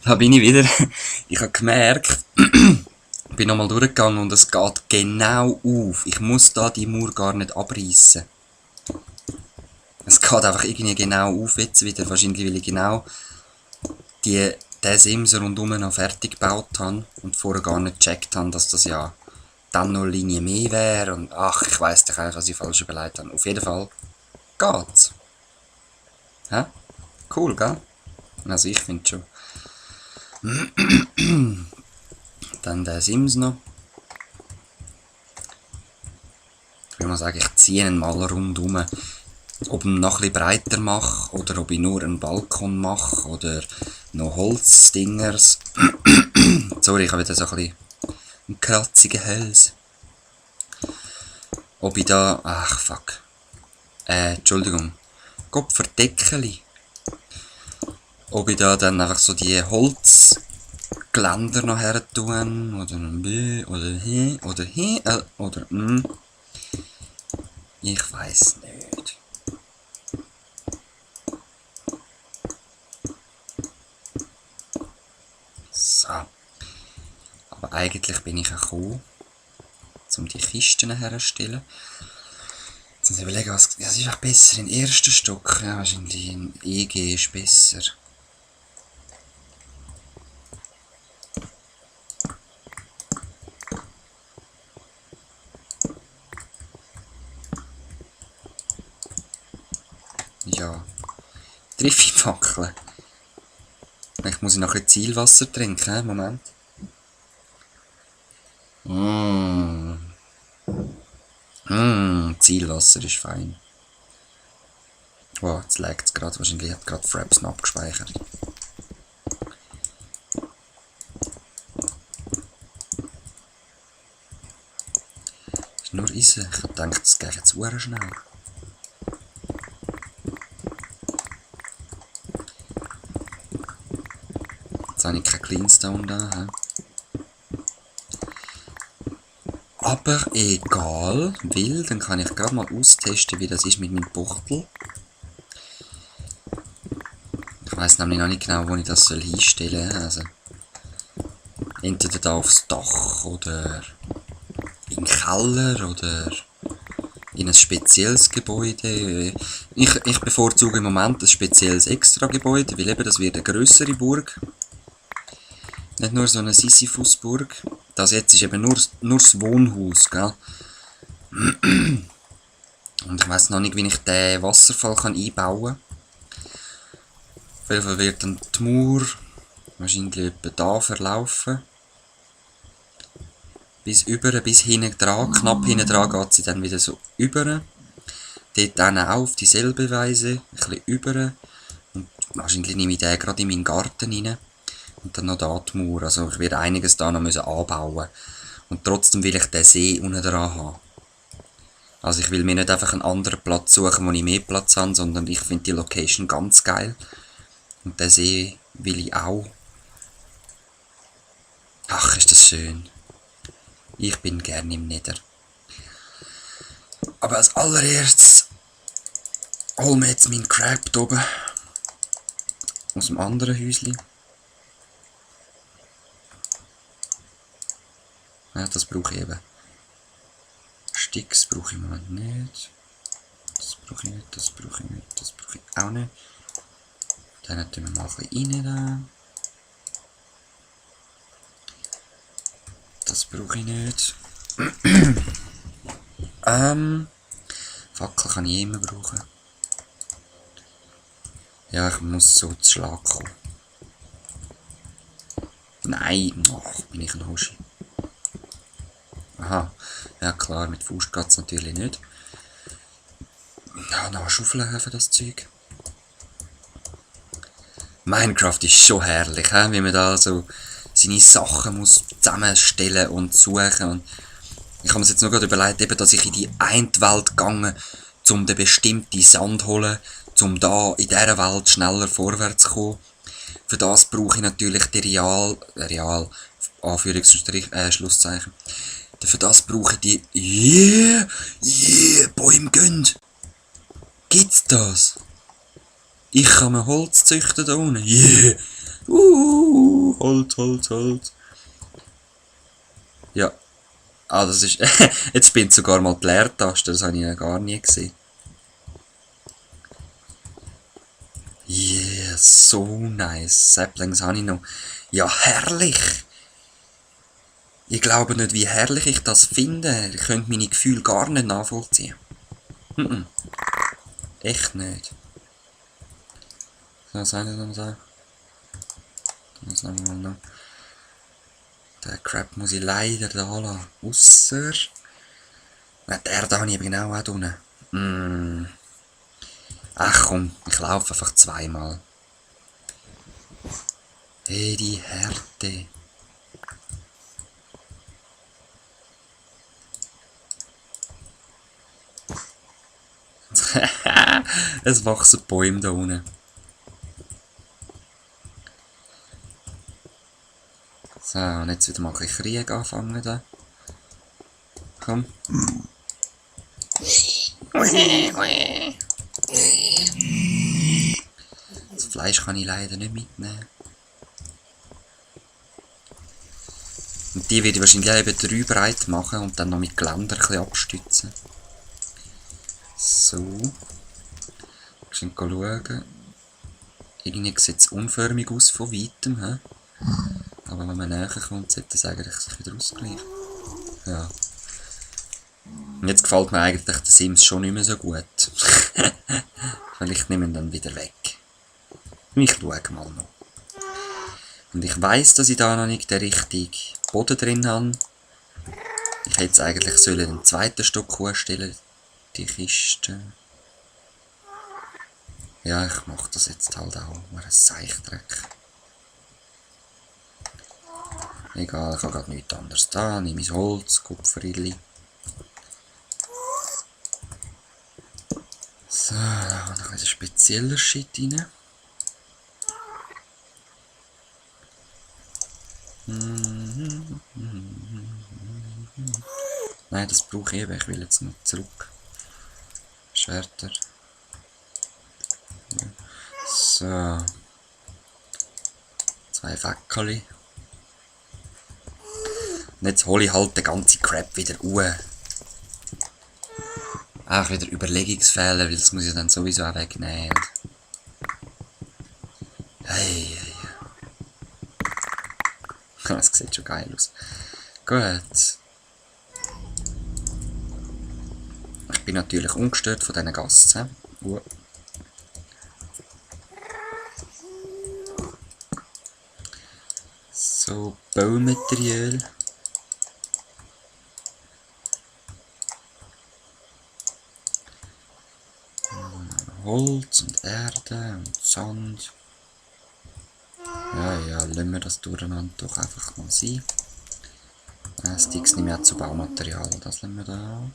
Da bin ich wieder. Ich habe gemerkt, bin nochmal durchgegangen und es geht genau auf. Ich muss da die Mauer gar nicht abreißen. Es geht einfach irgendwie genau auf jetzt wieder. Wahrscheinlich, weil ich genau den Sims rundum noch fertig gebaut habe und vorher gar nicht gecheckt habe, dass das ja dann noch eine Linie mehr wäre. Und ach, ich weiss doch einfach, was ich falsch überlegt habe. Auf jeden Fall geht's. Hä? Cool, gell? Also ich finde schon. Dann der Sims noch. Ich würde mal sagen, ich ziehe ihn mal rundum. Ob ich ihn noch ein bisschen breiter mache oder ob ich nur einen Balkon mache oder noch Holzdingers. Sorry, ich habe wieder so ein bisschen einen kratzigen Hals. Ob ich da... Ach, fuck. Entschuldigung. Gott verdeckeli. Ob ich da dann einfach so die Holzgeländer noch her tun oder ein B oder he oder he oder ich weiß nicht. So. Aber eigentlich bin ich gekommen, um die Kisten herzustellen. Jetzt muss ich überlegen, was ist auch besser? Im ersten Stock? Ja, wahrscheinlich in EG ist besser. Ja. Triffi-Fackeln. Vielleicht muss ich noch ein bisschen Zielwasser trinken, Moment. Zielwasser ist fein. Wow, jetzt lag es gerade. Wahrscheinlich hat gerade Fraps noch abgespeichert. Ist nur Eisen. Ich dachte, das geht jetzt sehr schnell. Jetzt habe ich keinen Cleanstone da. He? Aber egal, weil dann kann ich gerade mal austesten, wie das ist mit meinem Buchtel. Ich weiss nämlich noch nicht genau, wo ich das hinstellen soll. Also, entweder da aufs Dach oder im Keller oder in ein spezielles Gebäude. Ich bevorzuge im Moment ein spezielles Extra-Gebäude, weil eben das wird eine grössere Burg. Nicht nur so eine Sisyphus-Burg. Das jetzt ist eben nur das Wohnhaus, gell? Und ich weiss noch nicht, wie ich den Wasserfall einbauen kann. Auf jeden Fall wird dann die Mauer wahrscheinlich etwa da verlaufen. Bis hinten dran. Knapp hinten dran geht sie dann wieder so über. Dort dann auch auf dieselbe Weise. Ein bisschen über. Und wahrscheinlich nehme ich den gerade in meinen Garten rein. Und dann noch da die Mauer. Also ich werde einiges da noch anbauen müssen. Und trotzdem will ich den See unten dran haben. Also ich will mir nicht einfach einen anderen Platz suchen, wo ich mehr Platz habe, sondern ich finde die Location ganz geil. Und den See will ich auch. Ach, ist das schön. Ich bin gerne im Nether. Aber als allererstes holen wir jetzt meinen Crab hier oben. Aus dem anderen Häuschen. Ja, das brauche ich eben. Sticks brauche ich im Moment nicht. Das brauche ich nicht, das brauche ich nicht, das brauche ich auch nicht. Dann tun wir mal ein bisschen rein. Das brauche ich nicht. Fackel kann ich immer brauchen. Ja, ich muss so zu Schlag kommen. Nein, ach, bin ich ein Hoschi. Aha, ja klar, mit Faust geht es natürlich nicht. Ja, noch Schaufeln für das Zeug. Minecraft ist schon herrlich, he? Wie man da so seine Sachen muss zusammenstellen und suchen. Und ich habe mir jetzt nur gerade überlegt, eben, dass ich in die eine Welt gegangen, um den bestimmten Sand zu holen, um da in dieser Welt schneller vorwärts zu kommen. Für das brauche ich natürlich die Real, Anführungsstrich, Schlusszeichen. Für das brauche ich die, Bäume gehen. Gibt's das? Ich kann mir Holz züchten da unten, Holz, Holz, Holz. Ja. Ah, das ist... Jetzt spinnt sogar mal die Leertaste, das habe ich ja gar nie gesehen. Yeah, so nice. Saplings habe ich noch. Ja, herrlich. Ich glaube nicht, wie herrlich ich das finde. Ich könnte meine Gefühle gar nicht nachvollziehen. Echt nicht. So, was haben wir noch da? Was nehmen wir noch? Den Crap muss ich leider da lassen. Ausser... Die Erde habe ich eben genau auch unten. Ach komm, ich laufe einfach zweimal. Hey, die Härte. Es wachsen Bäume da unten. So, und jetzt wieder mal ein bisschen Krieg anfangen da. Komm. Das Fleisch kann ich leider nicht mitnehmen. Und die werde ich wahrscheinlich auch eben 3 breit machen und dann noch mit Geländer ein bisschen abstützen. So. Schön schauen. Irgendwie sieht es unförmig aus von weitem. He? Aber wenn man näher kommt, sollte es eigentlich sich wieder ausgleichen. Ja. Und jetzt gefällt mir eigentlich der Sims schon nicht mehr so gut. Vielleicht nehmen wir ihn dann wieder weg. Ich schaue mal noch. Und ich weiss, dass ich da noch nicht den richtigen Boden drin habe. Ich hätte jetzt eigentlich den zweiten Stock hochstellen, die Kiste. Ja, ich mache das jetzt halt auch. War ein Seichdreck. Egal, ich habe gerade nichts anderes da. Nehme mein Holz, Kupferilli. So, da habe ich ein spezieller Shit rein. Nein, das brauche ich eben. Ich will jetzt noch zurück. Schwerter. So. 2 Fäckeli. Und jetzt hole ich halt den ganzen Crap wieder raus. Auch wieder Überlegungsfehler, weil das muss ich dann sowieso auch wegnehmen. Hey. Das sieht schon geil aus. Gut. Ich bin natürlich ungestört von diesen Gassen. So, Baumaterial. Holz und Erde und Sand. Ja, lassen wir das durcheinander doch einfach mal sein. Sticks nehme ich auch zu Baumaterial, das lassen wir da.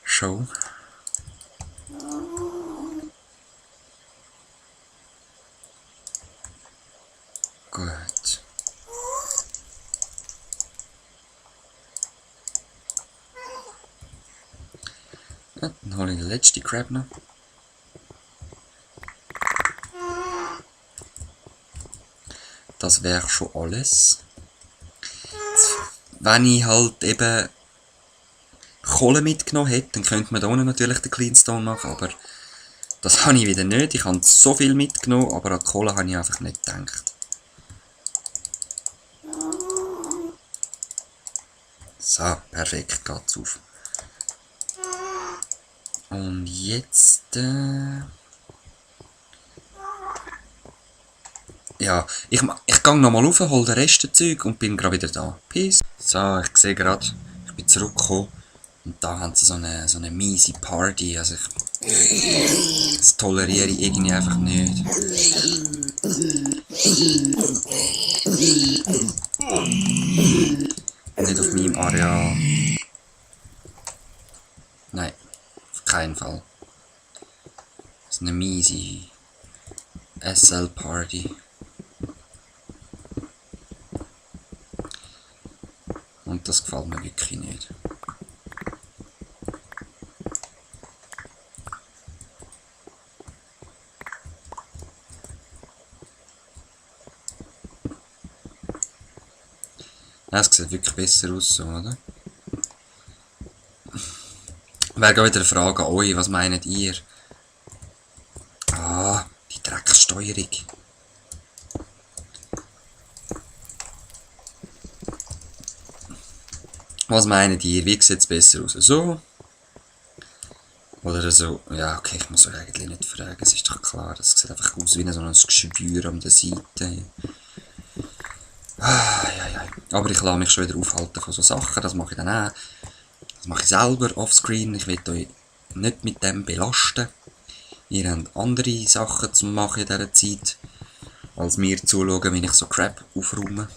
Show. Gut. Ja, dann hole ich den letzten Crab noch. Das wäre schon alles. Wenn ich halt eben Kohle mitgenommen hätte, dann könnte man da unten natürlich den Cleanstone machen, aber das habe ich wieder nicht. Ich habe so viel mitgenommen, aber an Kohle habe ich einfach nicht gedacht. So, perfekt, geht's auf. Und jetzt... ja, ich gehe nochmal rauf, hole den Rest des Zeug und bin gerade wieder da. Peace. So, ich sehe gerade, ich bin zurückgekommen und da haben sie so eine miese Party. Also das toleriere ich irgendwie einfach nicht. Nicht auf meinem Areal. Nein, auf keinen Fall. Das ist eine miese SL-Party. Und das gefällt mir wirklich nicht. Es sieht wirklich besser aus so, oder? Wäre gerade wieder eine Frage an euch, was meint ihr? Ah, die Dreckssteuerung. Was meint ihr? Wie sieht es besser aus? So? Oder so? Ja, okay, ich muss euch eigentlich nicht fragen, es ist doch klar. Das sieht einfach aus wie so ein Geschwür an der Seite. Aber ich lasse mich schon wieder aufhalten von so Sachen, das mache ich dann auch. Das mache ich selber offscreen, ich will euch nicht mit dem belasten. Ihr habt andere Sachen zu machen in dieser Zeit, als mir zuschauen, wie ich so Crap aufräume.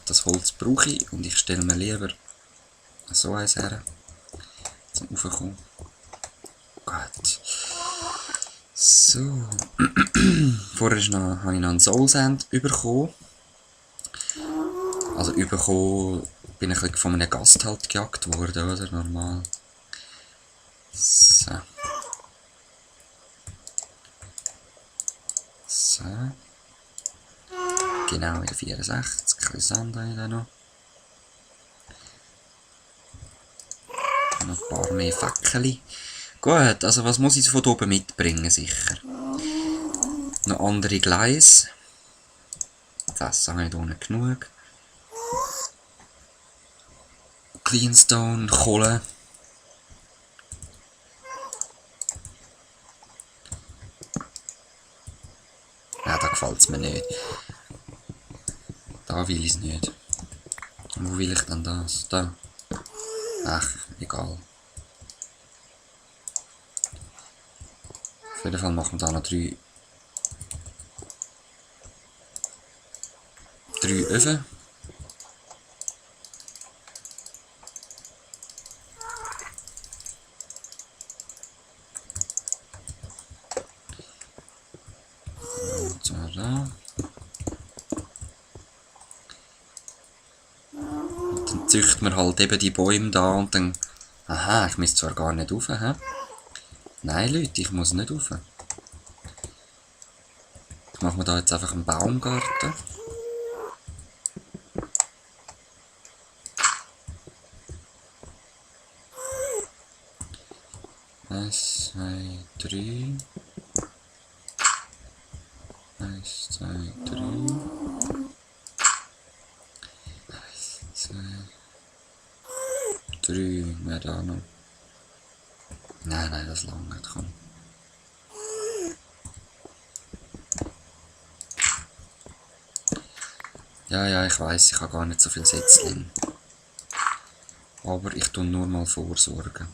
Das Holz brauche ich und ich stelle mir lieber so eins her, zum Raufkommen. Gut. So. Vorher habe ich noch einen Soul Sand bekommen. Also bekommen bin ich von einem Gast halt gejagt worden, oder? Normal. So. So. Genau, wieder 64. Ein bisschen Sand habe ich da noch. Noch ein paar mehr Fackeln. Gut, also was muss ich von oben mitbringen, sicher? Noch andere Gleise. Das habe ich hier unten genug. Cleanstone, Kohle. Ja, da gefällt es mir nicht. Da will ich es nicht. Wo will ich denn das? Da. Ach, egal. Auf jeden Fall machen wir da noch drei Öfen. Und so da. Und dann züchten wir halt eben die Bäume da und dann... Aha, ich muss zwar gar nicht rauf, hä? Nein, Leute, ich muss nicht rauf. Ich mache mir da jetzt einfach einen Baumgarten. Eins, zwei, drei. Eins, zwei, drei. Eins, zwei, drei. Mehr da noch. Nein, das lange nicht, komm. Ja, ich weiss, ich habe gar nicht so viel Setzlinge. Aber ich tue nur mal vorsorgen.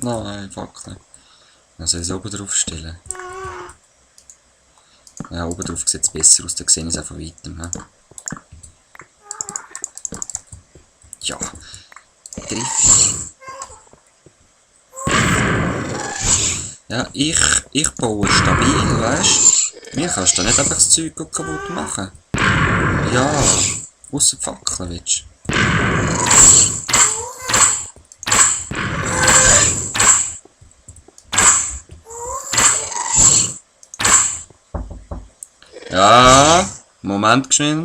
Nein, Fackel. Dann soll ich es oben drauf stellen. Ja, oben drauf sieht es besser aus, da sehe ich es auch von weitem. He? Ja, Triff. Ja, ich baue stabil, weißt du? Mir kannst du nicht einfach das Zeug kaputt machen. Ja, ausser die Fackeln willst du. Ja, Moment geschwind.